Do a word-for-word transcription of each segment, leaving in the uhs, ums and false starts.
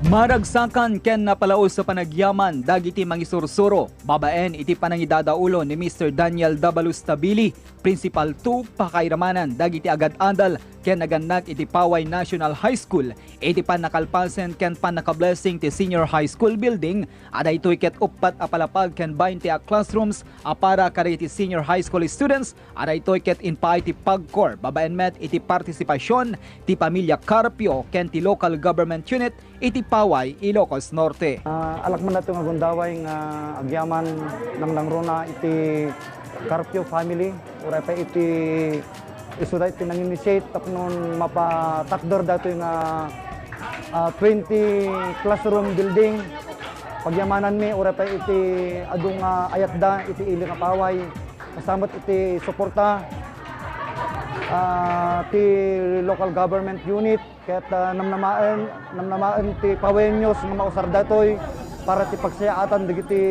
Maragsakan ken napalaus a panagyaman dagiti mangisursuro babaen iti panangidadaulo ni Mister Daniel Dabalus Tabili, Principal two, pakairamanan dagiti agad-adal ken nagannak iti Paway National High School iti pannakalpasen ken pannakablessing ti senior high school building a daytoy ket uppat a palapag ken baynte a classrooms a para kadagiti senior high school students a daytoy ket impaay ti PAGCOR babaen met iti partisipasion ti pamilya Carpio ken ti local government unit iti Paway, Ilocos Norte. Ah, alak man daytoy nga gundaway nga agyaman nangnangruna iti Carpio family, uray pay iti isuda iti nang-initiate tapno mapatakder daytoy nga, ah, twenty classroom building. Pagyamananmi, uray pay iti adu nga ayatda iti ili nga Paway. Kasta met iti suporta, ah, ti local government unit. Ket, ah, namnamaen, namnamaen ti Pawayeños nga mausar daytoy para ti pagsayaatan dagiti,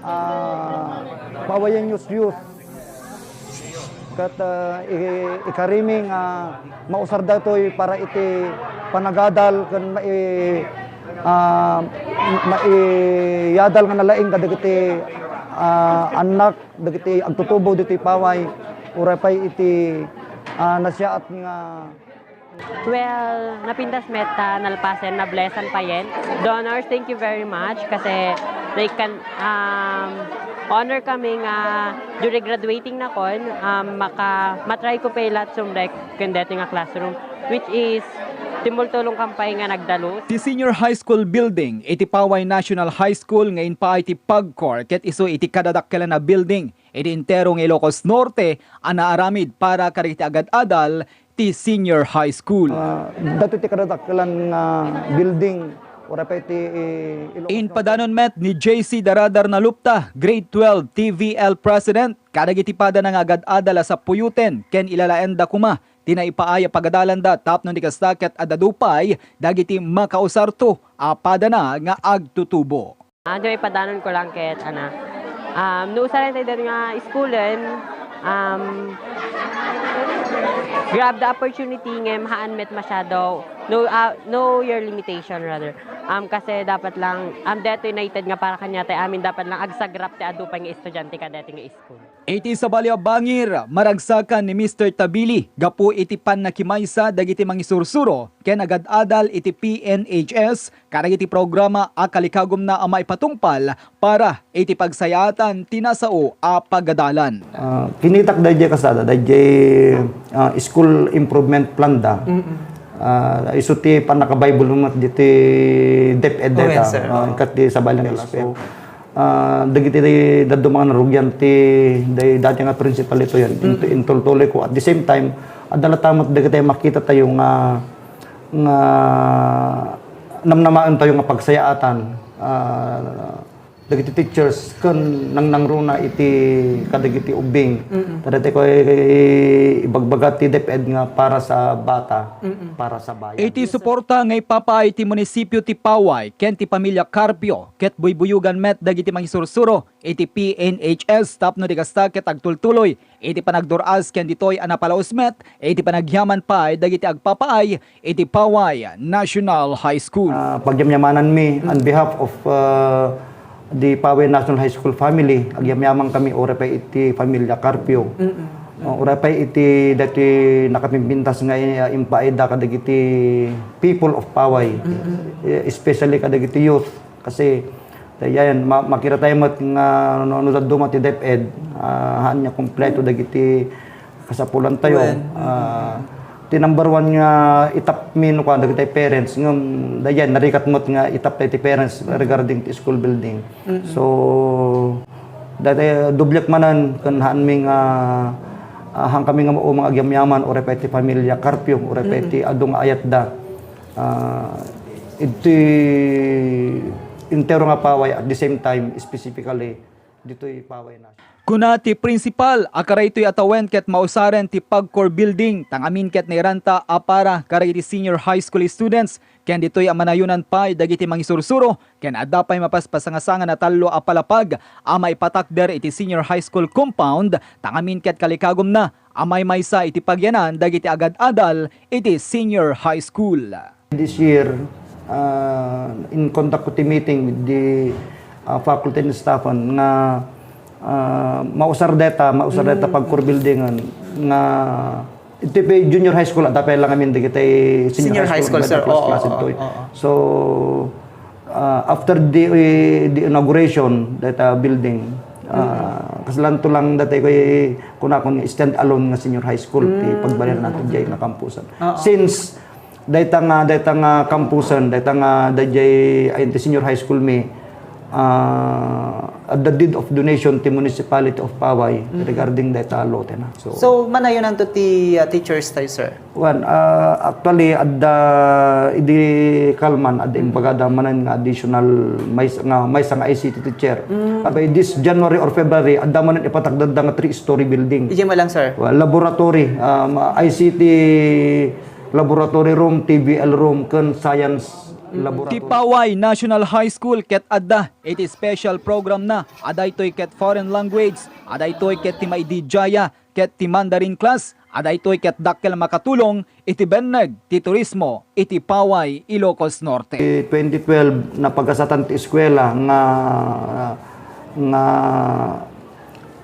ah, Pawayeños youth. Ket, ah, i-, ikarimi nga mausar daytoy para iti panagadal ken mai-, ah, maiyadal nga nalaing kadagiti, ah, annak dagiti agtutubo ditoy Paway, uray pay iti, ah, nasayaat nga Well, napintas met ta nalpasen, na-blessan payen. Donors, thank you very much kasi naikan-, um, honor kami nga during graduating nakon, um, maka-, matry ko pay la't sumrek ken deti nga classroom, which is timultulong kam pay nga nagdalus. Ti Senior High School Building iti Paway National High School nga impaay ti PAGCOR ket isu iti kadadakkelan a building iti entero nga Ilocos Norte a naaramid para kadagiti agad-adal ti senior high school. Ah, daytoy ti kadadakkelan nga building, uray pay ti, eh, Ilocos Norte. Impadanon met ni J C Daradar Nalupta, Grade twelve T V L President, kadagiti padana nga agad-adal a sappuyoten ken ilalaenda koma ti naipaay a pagadalanda tapno di kasta ket adda dupay dagiti makausarto a padana nga agtutubo. Ah, di, ipadanon ko lang ket, ana, um, no usaren tayo daytoy nga iskulen, um, grab the opportunity ngem haan met masyado, know, ah, know your limitation rather. Um, kasi dapat lang, um, detoy naited nga para kaniatayo amin, dapat lang agsagrap ti adu pay nga estudiante kadeti nga iskul. Iti sabali a bangir, maragsakan ni Mister Tabili gapu iti pannakimaysa dagiti mangisursuro ken agad-adal iti P N H S kadagiti programa a kalikagumna a maipatungpal para iti pagsayaatan ti nasao a pagadalan. Ah, kinitak daydiay kasada, daydiay, ah, school improvement plan da. Mm-mm. Ah, isu ti pannakabaybol met diti DepEd. Oh, yes, dayta, sir. Ah, ket ti sabali nga S P F. So, ah, dagiti dadduma nga narugian ti day-, dati nga principal ito yan. Mm. Int-, intultuloy ko. At the same time, adda latta met dagiti makita tayo nga, nga namnamaen tayo nga pagsayaatan, ah, dagiti teachers ken nangnangruna iti kadagiti ubbing. Mm-mm. Ta dati ko, eh, ibagbaga ti DepEd nga para sa bata, mm-mm, para sa bayan. Iti suporta nga ipapaay ti munisipio ti Paway ken ti pamilya Carpio, ket buybuyogan met dagiti mangisursuro iti P N H S tapno di kasta ket agtultuloy iti panagdur-as ken ditoy a napalaus met iti panagyaman pay dagiti agpapaay iti Paway National High School. Ah, pagyamyamananmi on behalf of, ah, the Paway National High School family, agyamyaman kami uray pay iti pamilya Carpio. Mm-mm. Oh, uray pay iti dati nakapimpintas nga, ah, impaayda kadagiti people of Paway. Mm-mm. Eh, especially kadagiti youth. Kasi, yan, ma-, makita tayo met nga no, no dadduma ti DepEd, ah, haan nga kompleto dagiti kasapulan tayo. Wen. Ah, ti number one nga itapmi no kuan dagiti parents, ngem dayan, narigat met nga itap tayo ti parents regarding ti school building. Mm-mm. So, dati, dublek manen ken haanmi nga, ah, haan kami nga mao nga agyamyaman, uray pay ti pamilya Carpio, uray pay, mm-mm, ti adu nga ayatda. Ah, iti entero nga Paway, at the same time, specifically, ditoy Paway na. Kuna ti principal a karaytoy a tawen ket mausaren ti PAGCOR building, ta ngamin ket nairanta a para kadagiti senior high school students, ken ditoy a manayonan pay dagiti mangisursuro, ken adda pay mapaspasangasangan a tallo a palapag a maipatakder iti senior high school compound, ta ngamin ket kalikagumna a maymaysa iti pagyanan dagiti agad-adal iti senior high school. This year, Ah, in conduct ko ti meeting with the, ah, faculty and staff nga, ah, mausar dayta, mausar dayta pagkurbuildingan nga iti pay junior high school, adda pay lang amin dagiti senior Senior high school, sir. Class, Oo, class oo, itoy. Oo. So, ah, after the, the inauguration dayta building, ah, kaslanto lang dayta koy kunakon nga stand alone nga senior high school ti pagbalin nato diay nga kampusan. Oo. Since dayta nga, dayta nga kampusan, dayta nga dayjay, ay, ti senior high school mi, ah, at the deed of donation ti Municipality of Paway regarding dayta lote na. So, So, manayonanto ti, ah, teachers tayo, sir? Wan, ah, actually, adda idi kalman, adda imbagada manen nga additional maysa nga, maysa nga I C T teacher. Abay, this January or February, adda manen ipatakdadda nga three-story building. Idiay man lang, sir. Well, laboratory, um, I C T laboratory room, T V L room, ken science Ti laboratory. Paway National High School ket adda iti special program na a daytoy ket foreign language, a daytoy ket ti maididiaya, ket ti Mandarin class, a daytoy ket dakkel makatulong iti benneg ti turismo iti Paway, Ilocos Norte. Ti twenty twelve, napagasatan ti eskuela nga, nga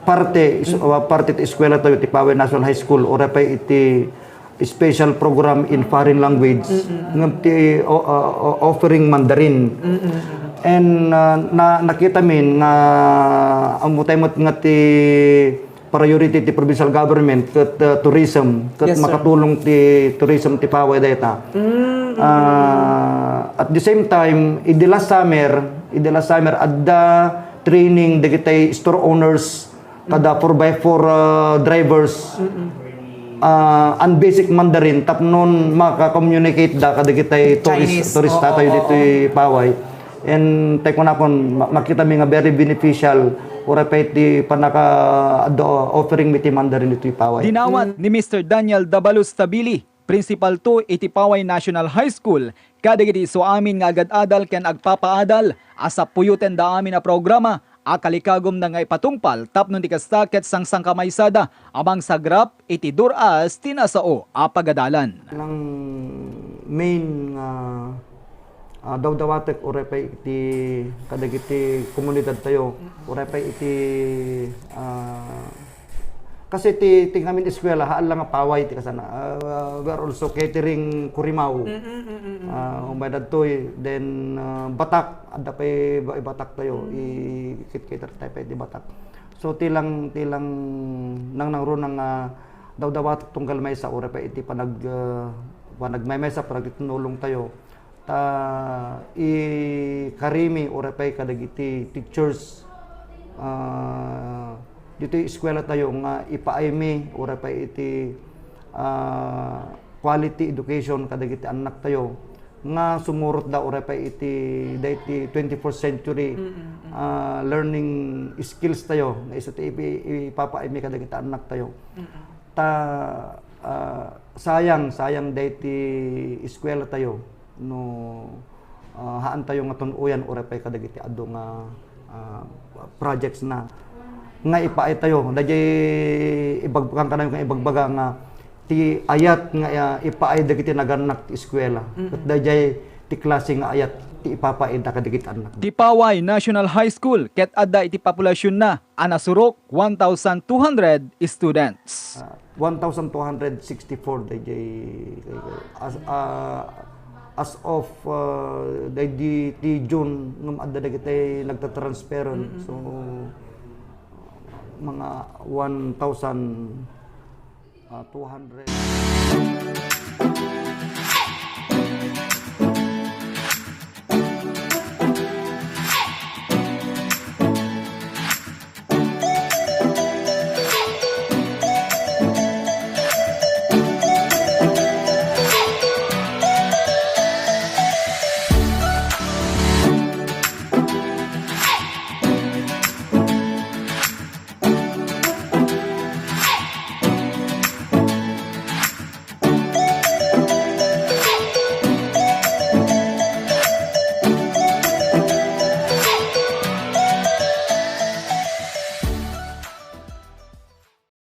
parte, is-, uh, parte ti eskuela tayo, ti Paway National High School, uray pay iti special program in foreign language. Ngem ti, o-, o-, o-, offering Mandarin. And, uh, na-, nakita min nga, ammo tayo met nga ti priority ti provincial government ket, uh, tourism, ket Yes, sir. makatulong ti tourism ti Paway dayta. Ah, at the same time, idi last summer, idi last summer, adda training dagiti store owners kada four by four, uh, drivers, uh, and basic Mandarin tapno maka-communicate da kadagiti tourist, Chinese, tourist oo, tayo oo. ditoy Paway. And tay kunakon, ma-, makita mi nga very beneficial, uray pay ti panaka-, adda offering mi ti Mandarin ditoy Paway. Dinawat ni Mister Daniel Dabalus Tabili, Principal two iti Paway National High School, kadagiti isu amin nga agad-adal ken agpapaadal a sapuyotenda amin a programa a kalikagumda nga ipatungpal tapno ti kasta ket sangsangkamaysada a mangsagrap iti dur-as ti nasao a pagadalan. Nang main nga, ah, dawdawatek uray pay iti kadagiti komunidad tayo, uray pay iti, ah, Kasi ti, ti ngamin eskuela, haan lang nga Paway ti kasana. Ah, we are also catering Curimaw. Mm, mm, mm, mm, mm. Ah, umay dadtoy, then, ah, Batak, adda pay ba-, Batak tayo, Mm. i-cater tayo pay ti Batak. So, ti lang, ti lang nangnangruna nga dawdawat tunggal maysa, uray pay iti panag-, ah, panagmaymaysa, panagtitinulong tayo. Ta ikarimi uray pay kadagiti teachers, ah, ditoy eskuela tayo nga ipaaymi uray pay iti, ah, quality education kadagiti annak tayo nga sumurotda uray pay iti, daydi twenty-first century, Mm, mm, mm. ah, learning skills tayo nga isu ti ipi-, ipapaaymi kadagiti annak tayo. Mm, mm. Ta, ah, sayang, sayang daydi eskuela tayo no, ah, haan tayo nga tun-oyan uray pay kadagiti adu nga, ah, projects na nga ipaay tayo. Daydiay ibagbaga kanayon nga ibagbaga nga ti ayat nga, ah, ipaay dagiti nagannak ti eskuela. Mm-mm. Ket daydiay ti klase nga ayat ti ipapaayda kadagiti annak. Ti Paway National High School ket adda iti populasionna a nasurok one thousand two hundred students. Ah, one thousand two hundred sixty-four daydiay, as, ah, as of, ah, daydi ti June ngem adda dagiti nagtatransferan. Mm-mm. So, mga one thousand, ah, two hundred.